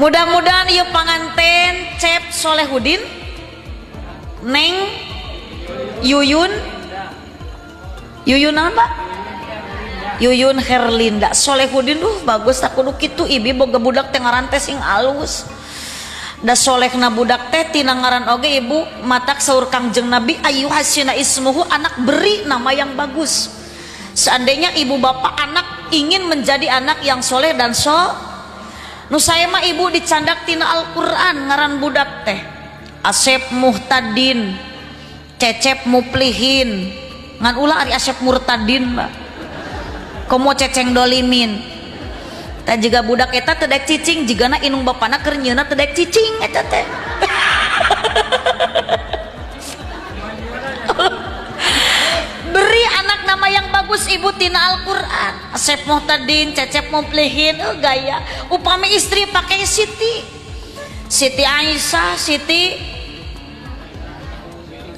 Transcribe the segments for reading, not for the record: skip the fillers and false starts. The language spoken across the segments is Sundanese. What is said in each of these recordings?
Mudah-mudahan ieu panganten Cep Solehudin, Neng Yuyun, Yuyun naon Pak? Yuyun Herlinda. Solehudin duh bagus tak kudu kitu ibi boga budak teh ngaran teh sing alus. Da solehna budak teh tina ngaran oge ibu matak saur Kangjeng Nabi ayu hasina ismuhu, anak beri nama yang bagus. Seandainya ibu bapak anak ingin menjadi anak yang soleh dan so, nu saya mah ibu dicandak tina Al-Quran ngaran budak teh Asep Muhtadin, Cecep Muplihin, ngan ulah ari Asep Murtadin Pak, komo Ceceng Dolimin. Tah jiga budak eta teu daek cicing, jigana inung bapana keur nyieunna teu daek cicing eta teh. Beri anak nama yang bagus ibu tina Al-Quran. Asep Muhtadin, Cecep Muplihin, oh gaya. Upami istri pakai Siti, Siti Aisyah, Siti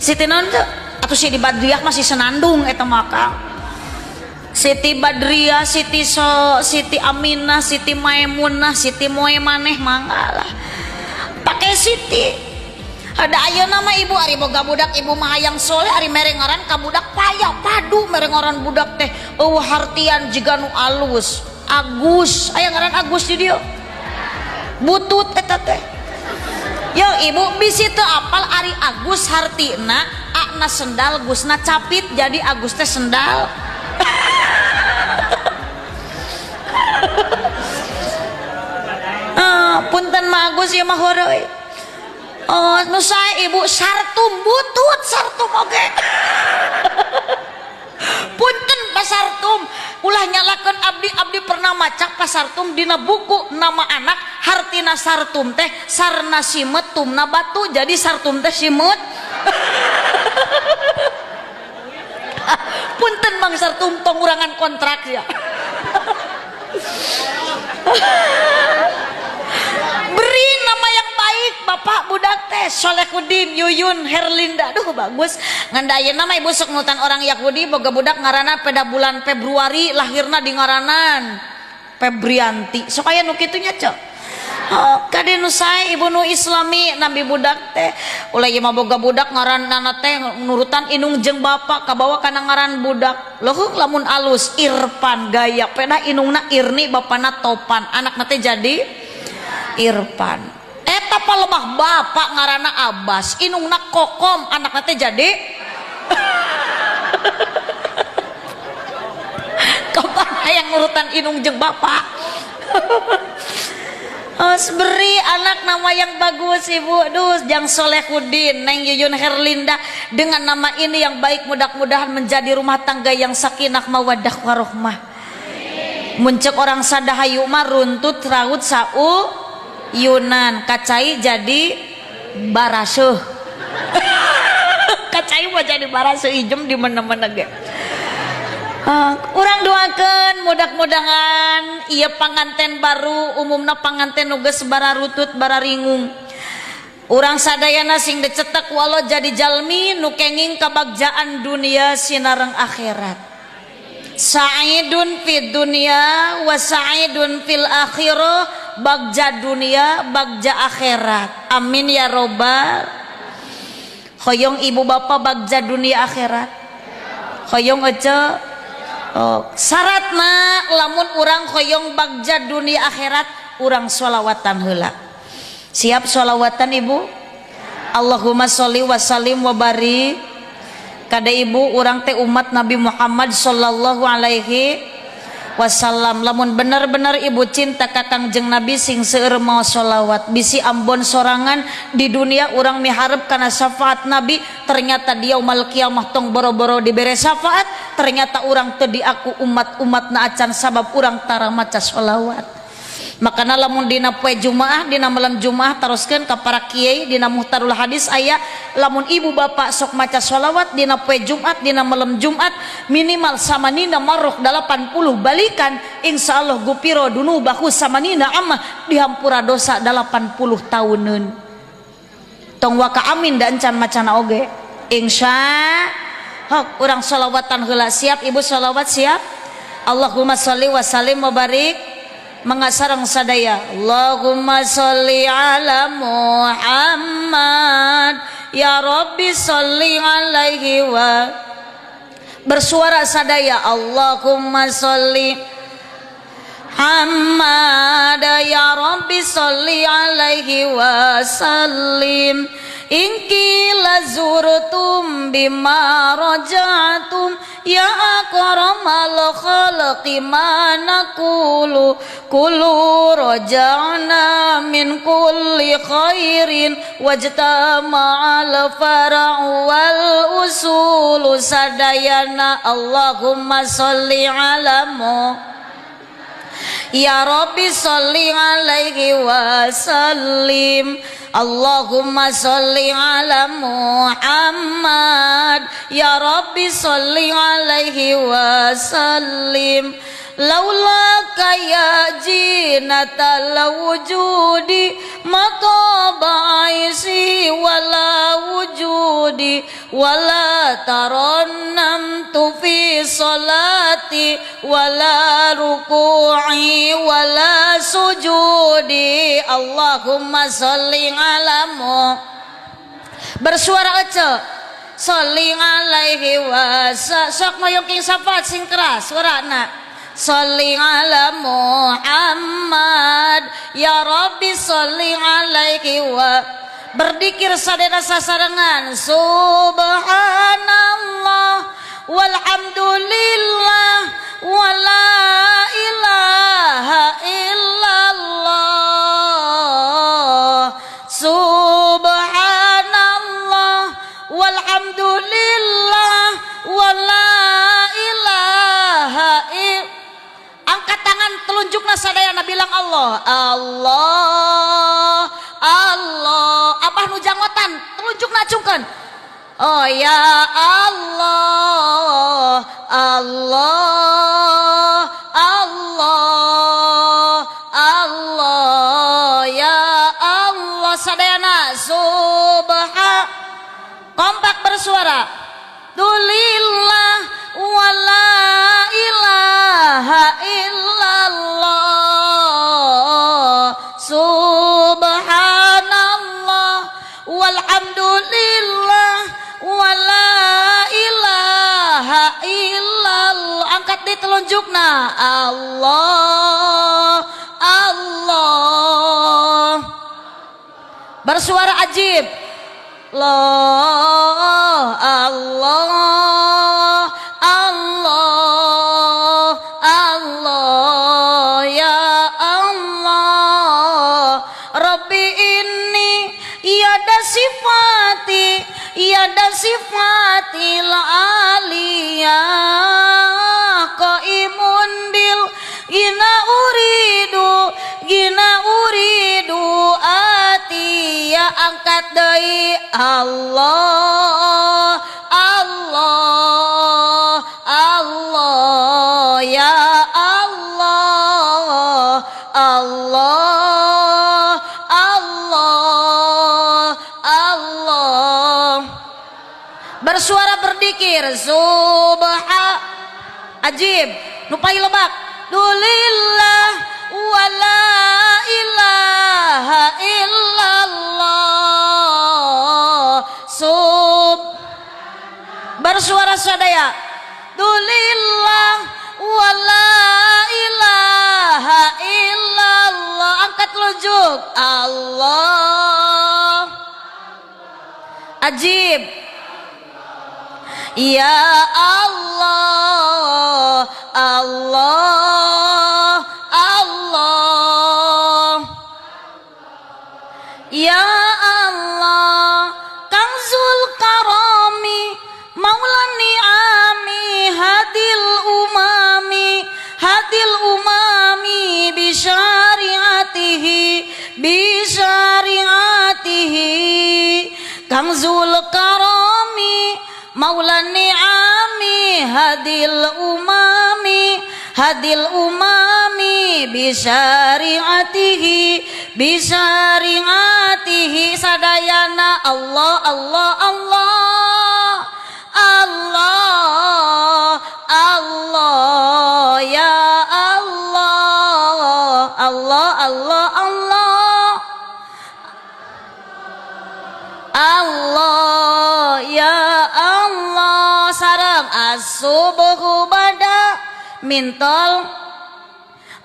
Siti naon teu? Atuh Siti Badriah masih senandung eta maka. Siti Badriah, Siti So, Siti Aminah, Siti Maimunah, Siti Moe maneh mangga lah. Pakai Siti. Ada ayeuna mah ibu ari boga budak ibu mah hayang soleh ari mere ngaran ka budak payah padu mere ngaran budak teh eueuh hartian jiga nu alus. Agus, aya ngaran Agus di dieu. Butut eta teh. Yo ibu bisi teu apal ari Agus hartina akna sendal gusna capit jadi Agus teh sendal. Punten mah Agus ieu mah heureuy. Oh, nu sae ibu sartum butut sartum oge. Punten Pak Sartum, ulah nyalakeun abdi, abdi pernah maca Pak Sartum dina buku nama anak hartina sartum teh sarna simeut tumna batu jadi sartum teh simeut. Punten Bang Sartum tong ngurangan kontrak ya. Beri nama yang baik bapak budak teh Solehudin, Yuyun, Herlinda, aduh bagus. Ngan da ayeuna mah ibu sok nutan orang Yahudi boga budak ngaranna pada bulan Februari lahirna di ngaranan Febrianti. Sok aya nu kitu nya cok. Oh, kade nu sae ibu nu Islami nabi budak teh ulah ieu mah boga budak ngaranna teh nurutan inung jeung bapak kabawa kana ngaran budak. Leuheung lamun alus Irfan gaya pedah inungna Irni bapana Topan anakna teh jadi Irfan. Eta palebah bapak ngaranna Abbas inungna Kokom anakna teh jadi kapan hayang nurutan inung jeung bapak. Os beri anak nama yang bagus ibu. Duh, jang Solehudin, Neng Yuyun Herlinda dengan nama ini yang baik mudah-mudahan menjadi rumah tangga yang sakinah mawaddah warohmah. Muncul orang sadahayu mah runtut raut sau yunan kacai jadi barasuh. Kacai mah jadi barasuh ijem di mana-mana ge. Urang doakeun mudah-mudahan ieu panganten baru umumna panganten nu geus bararutut bararingung. Urang sadayana sing dicetek ku Allah jadi jalmi nu kenging kabagjaan dunia sinareng akhirat. Sa'idun fid dunya wa sa'idun fil akhirah, bagja dunia bagja akhirat. Amin ya robbal. Hoyong ibu bapak bagja dunia akhirat. Hoyong ece. Oh, syaratna lamun urang hoyong bagja dunia akhirat urang sholawatan heula. Siap sholawatan ibu? Allahumma sholli wa sallim wa barik. Kada ibu urang teh umat Nabi Muhammad sallallahu alaihi wasallam. Lamun bener-bener ibu cinta ka Kangjeng Nabi sing seueur maos sholawat. Bisi ambon sorangan di dunia urang miharep kana syafaat Nabi, ternyata di yaumul kiamah tong boro-boro dibere syafaat, ternyata urang teu diaku umat-umatna acan sabab urang tara maca sholawat. Makana lamun dina poe Jumaah, dina malam Jumaah taroskeun ka para kiai dina Muhtarul Hadis aya lamun ibu bapak sok maca sholawat dina poe Jumat, dina malam Jumat minimal samanina marruh 80 balikan, insyaallah gupiro dunubahu samanina amah dihampura dosa 80 tahuneun. Tong waka amin da encan macana oge. Insya hok urang sholawatan heula. Siap ibu sholawat siap? Allahumma sholli wa sallim wa barik Mangga sareng sadaya. Allahumma sholli ala Muhammad ya Rabbi sholli alaihi wa bersuara sadaya. Allahumma sholli Muhammad ya Rabbi sholli alaihi wa sallim. Ingkila zurtum bima raja'tum ya akramal khalqi ma naqulu kullu raja'na min kulli khairin wajtama'al fara'u wal usulu. Sadayana Allahumma sholli ala Muhammad ya Rabbi sholli alaihi wa sallim. Allahumma sholli ala Muhammad ya Rabbi sholli alaihi wa sallim. Laulaka ya jinatal wujudi mataba aisi wala wujudi wala tarannamtu fi salati wala ruku'i wala sujudi. Allahumma sholli ala Muhammad. Bersuara ece sholli alaihi wa sok mayong king syafaat sing keras suarana. Sholli ala Muhammad ya Rabbi sholli alaihi wa berdikir sadaya sasarengan. Subhanallah walhamdulillah wala ilaha illallah. Subhanallah walhamdulillah wala ilaha illallah. Angkat tangan telunjukna sadayana bilang Allah Allah Allah. Abah nu jangotan telunjukna acungkeun. Oh ya Allah Allah Allah Allah ya Allah. Sadayana subhan kompak bersuara. Dulillah wala ilaha illallah. Subhanallah walhamdulillah wala ilaha illallah. Angkat di telunjukna. Allah Allah. Bersuara ajib. Allah Allah Allah Allah ya Allah. Rabbi inni yada sifati yada sifatil aliyah qaimun bil gina uridu gina uridu atiya. Angkat deui Allah Allah Allah ya Allah Allah Allah Allah. Bersuara berdikir subhan ajib nupai lebak. Dulillah wala ilaha illallah. Sub bersuara sadaya. Dulillah wala ilaha illallah. Angkat telunjuk. Allah ajib ya Allah Allah Allah ya Allah. Kangzul karami maula ni'ami hadil umami hadil umami bisyariatihi bisyariatihi. Kangzul karami maula ni'ami hadil umami hadil umami bisyariatihi bisyariatihi. Sadayana Allah Allah Allah Allah Allah ya Allah Ulang as-subuhu bada mintol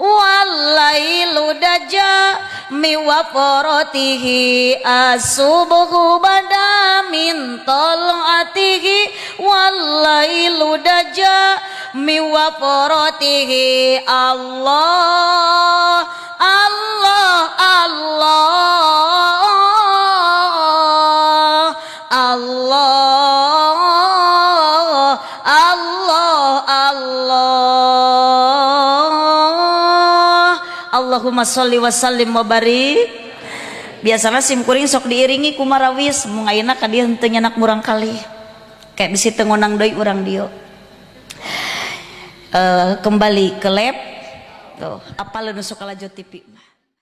walailu daja miwafaratihi as-subuhu bada min tal'atihi walailu daja miwafaratihi. Allah Allah Allah Allah Allah Allah. Allahumma sholli wa sallim wa barik. Biasanya sim kuring sok diiringi ku marawis, mung ayeuna ka dieu henteu nyanak murang kali, kayak bisi teu ngonang deui urang dieu. Kembali ke lab tuh, apal nu sok lalajo TV mah.